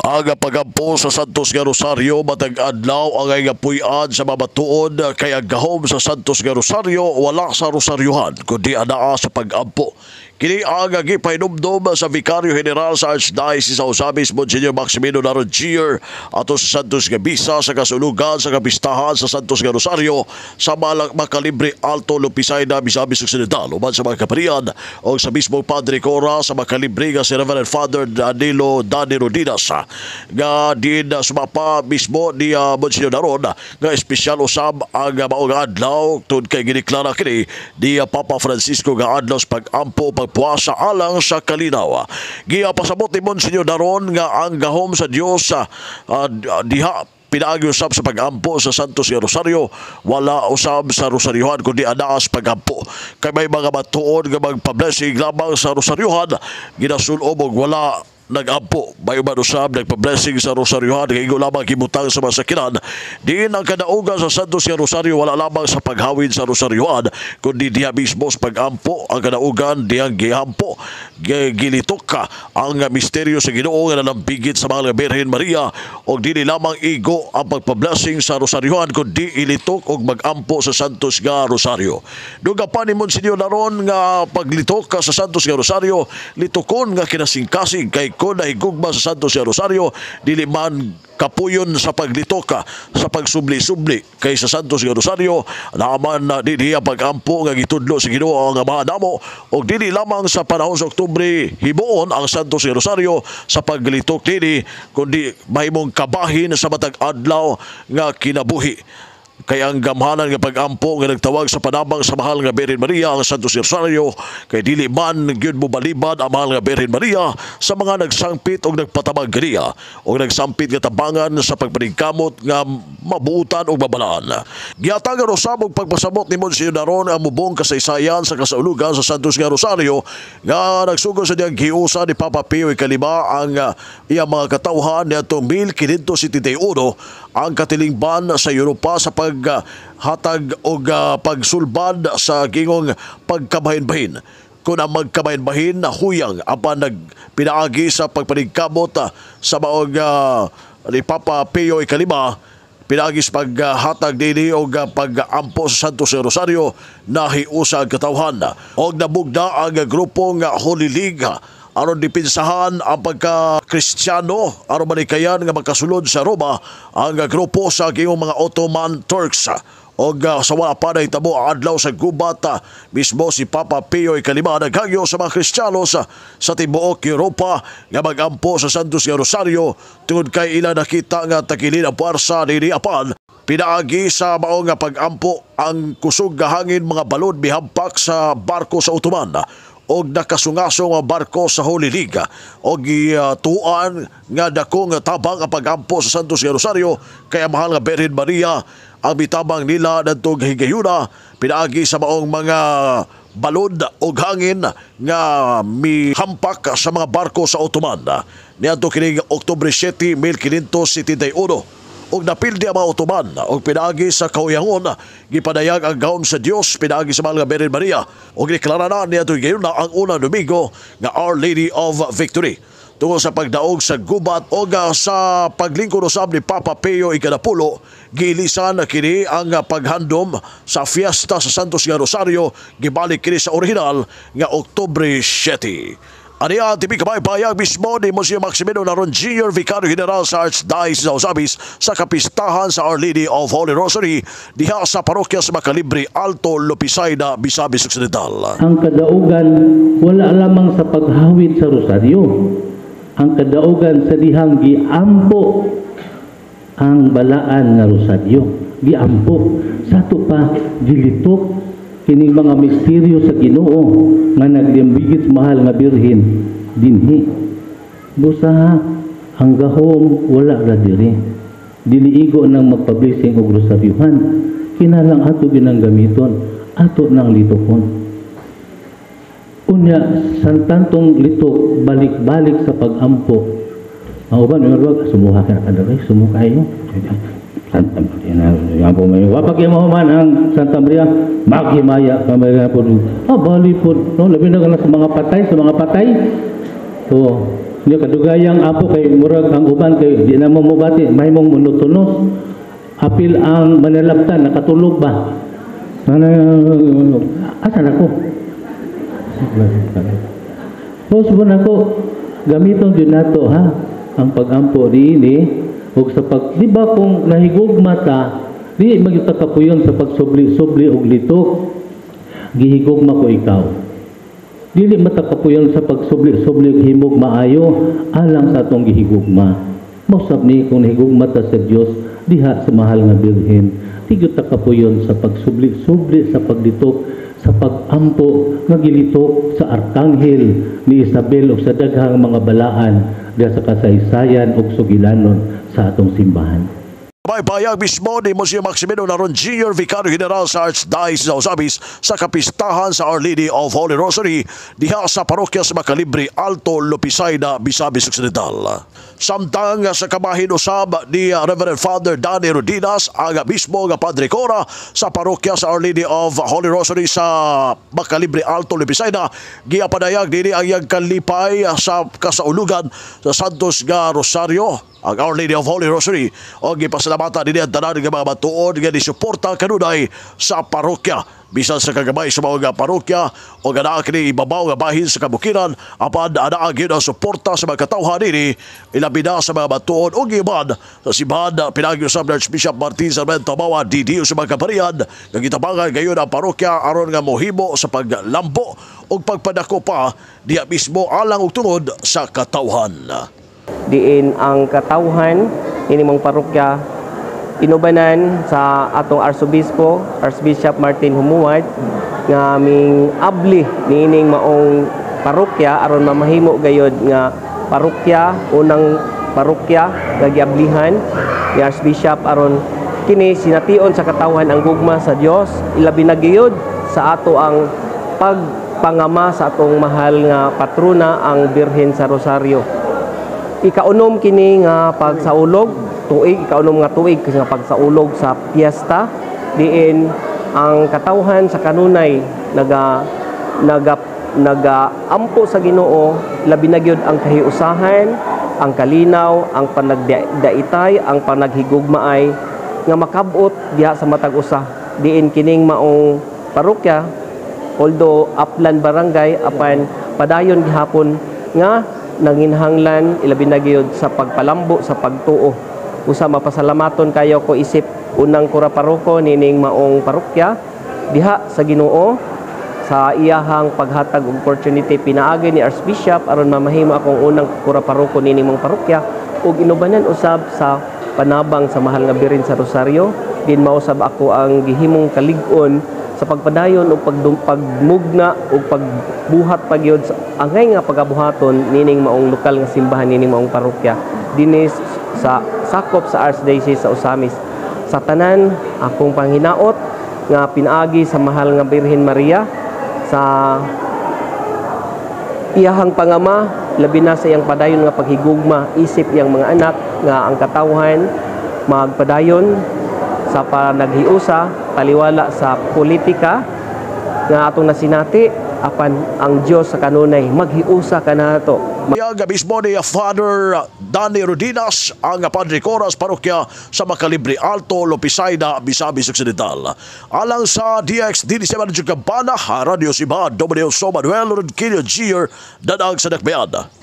Ang pagampo sa Santos nga Rosario matag adlaw ang nga puy-an sa mamatuod, kay ang gahom sa Santos nga Rosario wala sa rosaryohan kundi anaa sa pagampo. Kini ang gipahinumdom sa Vicario General sa Archdiocese sa Ozamiz, Monsignor Maximino Naron Jr., ato sa Santos nga Misa sa kasulugan sa kapistahan sa Santos nga Rosario sa Malak Makalibre, Alto Lopisayna, Misamis Occidental, uban sa mga kaparian o sa mismong Padre Cora sa Makalibre nga si Reverend Father Danilo Dani Rodinas, nga din sumapa mismo ni Monsignor Naron nga espesyal usab ang maong adlaw tungod kay gideklara kini ni Papa Francisco nga adlaw sa pag-ampo, pagpuasa alang sa kalinaw. Gipasabot ni Monsignor Naron nga ang gahom sa Dios diha pinaagi usab sa pagampo sa Santos nga Rosario. Wala usab sa rosaryohan kundi anaa sa pagampo, kay may mga matuod nga magpa-blessing lamang sa rosaryohan, ginasul-ob og wala nagampo. May uban usab nagpa-blessing sa rosaryohan kay igo lamang gibutang sa mga sakinan. Diin ang kadaugan sa Santos nga Rosario wala lamang sa paghawid sa rosaryohan kundi diha mismo sa pagampo ang kadaugan, dihang gihampo, gilitok ka ang misteryo sa Ginoo nga nalambigit sa Mahal nga Birhen Maria, og dili lamang igo ang pagpa-blessing sa rosaryohan kundi ilitok og magampo sa Santos nga Rosario. Duga pa ni Monsignor Naron nga paglitok ka sa Santos nga Rosario, litokon nga kinasingkasing, kay kon nahigugma sa Santos nga Rosario dili man kapuyon sa paglitok ka sa pagsubli-subli, kay sa Santos nga Rosario naaman na dinhi ang pagampo nga gitudlo sa Ginoo ang Amahan namo, og dili lamang sa panahon sa Oktubre himuon ang Santos nga Rosario sa paglitok dinhi kundi mahimong kabahin sa matag adlaw nga kinabuhi, kay ang gamhanan nga pag-ampo nga nagtawag sa panabang sa Mahal nga Birhen Maria ang Santos Rosario, kay dili man gyud mobalibad ang Mahal nga Birhen Maria sa mga nagsangpit og nagpatabang kaniya og nagsampit nga tabangan sa pagpaningkamot nga mabuutan og mabalaan. Gihatagan usab og pagpasabot ni Monsignor Naron ang mubong kasaysayan sa kasaulugan sa Santos nga Rosario nga nagsugod sa diyang giusa ni Papa Pio Ikalima ang iyang mga katawhan niadtong 1571 ang katilingban sa Europa sa paghatag og pagsulbad sa gingong pagkabahin-bahin. Kung ang magkabahin-bahin na huyang apan nagpinaagi sa pagpaningkamot sa maong ni Papa Pio Ikalima, pinaagi sa paghatag dinhi og pag-ampo sa Santos Rosario, nahiusa ang katawhan og nabugna ang grupong Holy League aron dipinsahan ang pagka-Kristiyano aron manikayan nga makasulod sa Roma ang grupo sa gingong mga Ottoman Turks. Og sa wala pa nahitabo ang adlaw sa gubat, mismo si Papa Pio Ikalima naghangyo sa mga Kristiyano sa tibuok Europa nga magampo sa Santos nga Rosario tungod kay ila nakita nga takilin ang puwersa nini, apan pinaagi sa mao nga pag-ampo ang kusog nga hangin, mga balod mihampak sa barko sa Ottoman og nakasungasong ang barko sa Holy League, og gituan nga dako nga tabang ang pag-ampo sa Santos nga Rosario, kay ang Mahal nga Birhen Maria ang mitabang nila ngadtong higayuna pinaagi sa maong mga balod og hangin nga mihampak sa mga barko sa Ottoman niadto kining Oktubre 7, 1571, ug napildi ang mga Ottoman, og pinaagi sa kahuyangon gipadayag ang gahom sa Dios pinaagi sa Mahal nga Birhen Maria, ug deklara na niadto gayon na ang unang Domingo nga Our Lady of Victory tungod sa pagdaog sa gubat. O sa paglingkod usab ni Papa Pio Ikanapulo, giilisan na kini ang paghandom sa fiesta sa Santos nga Rosario, gibalik kini sa original nga Oktubre 7. Ani ang TV Kabaybayag mismo ni Monsignor Maximino Naron Jr., Vicario General sa Archdiocese sa Ozamiz sa kapistahan sa Our Lady of Holy Rosary diha sa parokya sa Makalibre, Alto Lopisayna, Misamis Occidental. Ang kadaugan wala lamang sa paghawid sa rosaryo. Ang kadaugan sa dihang giampo ang balaan nga rosaryo. Giampo. Sa ato pa gilitok kining mga misteryo sa Ginoo nga naglimbigit sa Mahal nga Birhen dinhi. Busa ang gahom wala ra diri. Dili igo nang magpa-blessing og rosaryuhan. Kinahanglan ato ginang gamiton, ato nang litokon. Unya, sa tantong litok, balik-balik sa pag-ampo. Ang uban, yung wag, sumuha ka na kada, ay, sumuha kayo. Santa Maria, na, po may, wapag yung man ang Santa Maria, maghimaya ka may po. Ah, bali po, no, labi na ka na sa mga patay, sa mga patay. So, Nya kadugayang apo kay murag ang uban kay di na mo mobati, mahimong monotonous. Apil ang manalabtan, nakatulog ba? Asa na ko? Boss mo na ko, gamiton gyud nato ha ang pagampo diini ug sa pag, di ba, kung nahigugma ta, di magyud kapuyon sa pagsubli-subli og litok. Gihigugma ko ikaw. Dili mata kapuyon sa pagsubli-subli og himog maayo alang sa atong gihigugma. Mausab ni kung nahigugma ta sa Dios diha sa mahal nga Birhen, di gyud ta kapuyon sa pagsubli-subli, sa paglitok, sa pagampo nga gilitok sa arkanghel ni Isabel ug sa daghang mga balaan diha sa kasaysayan ug sugilanon sa atong simbahan. May payag mismo ni Monsignor Maximino Naron Jr., Vicario General sa Archdiocese sa Ozamiz sa kapistahan sa Our Lady of Holy Rosary diha sa parokya sa Macalibre, Alto, Lopisaida, Misamis Occidental. Samtang sa kamahin usab ni Reverend Father Danny Rodinas, ang mismo nga Padre Cora sa parokya sa Our Lady of Holy Rosary sa Macalibre, Alto, Lopisaida, giapadayag dinhi ang iyang kalipay sa kasaulugan sa Santos nga Rosario, ang Our Lady of Holy Rosary, o gipasalamatan dinhi ang tanan nga mga matuod nga nisuporta kanunay sa parokya bisan sa kagamay sa mga parokya o anaa kini ibabaw nga bahin sa kabukiran, apan anaa gyud ang suporta sa mga katawhan dinhi, ilabi na sa mga matuod o giuban sa simbahan pinaagi usab ni Archbishop Martin Sarmiento Mawa DDO sa mga kaparian nga gitabangan gayon ang parokya aron nga mohimo sa paglambo ug pagpadako pa diha mismo alang ug tungod sa katawhan. Diin ang katawhan ini mong parokya inubanan sa atong Arsobispo, Archbishop Martin Jumuad, nga aming abli niining maong parokya aron mamahimo gayod nga parokya, unang parokya nga giablihan ni Archbishop aron kini sination sa katawhan ang gugma sa Dios, ilabi na gayod sa ato ang pagpangama sa atong mahal nga patrona, ang Birhen sa Rosario. Ikaunom kini nga pagsaulog tuig, ikaunom nga tuig nga pagsaulog sa piyesta, diin ang katawhan sa kanunay naga naga nagaampo sa Ginoo, labi na gyud ang kahiusahan, ang kalinaw, ang panagdaitay, ang panaghigugmaay nga makabot diha sa matag usa. Diin kining maong parokya, although upland barangay, apan padayon gihapon nga nanginhanglan, ilabi na gyud sa pagpalambo sa pagtuo. Usa mapasalamaton kayo ko isip unang kura paroko nining maong parokya diha sa Ginoo sa iyahang paghatag og opportunity pinaagi ni Archbishop aron mamahimo akong unang kura paroko nining maong parokya, ug inubanan usab sa panabang sa mahal nga Birhen sa Rosario, din mausab ako ang gihimong kalig-on sa pagpadayon og pagmugna ug pagbuhat pagyod sa angay nga pagabuhaton nining maong lokal nga simbahan, nining maong parokya dinhi sa sakop sa Archdiocese sa Ozamiz. Sa tanan akong panghinaot nga pinaagi sa mahal nga Birhen Maria sa iyahang pangama, labi na sa iyang padayon nga paghigugma isip iyang mga anak, nga ang katawhan magpadayon sa panaghiusa taliwala sa politika nga atong nasinati, apan ang Dios sa kanunay maghiusa kanato. Payag mismo ni Father Danny Rodinas, ang Padre Coras parokya sa Macalibre Alto, Lopisaida, Misamis Occidental. Alang sa DXDD 7 Kampana, Radio Simbahan, Dominion So Manuel Ronquillo Jr., Danag sa Dakbayan.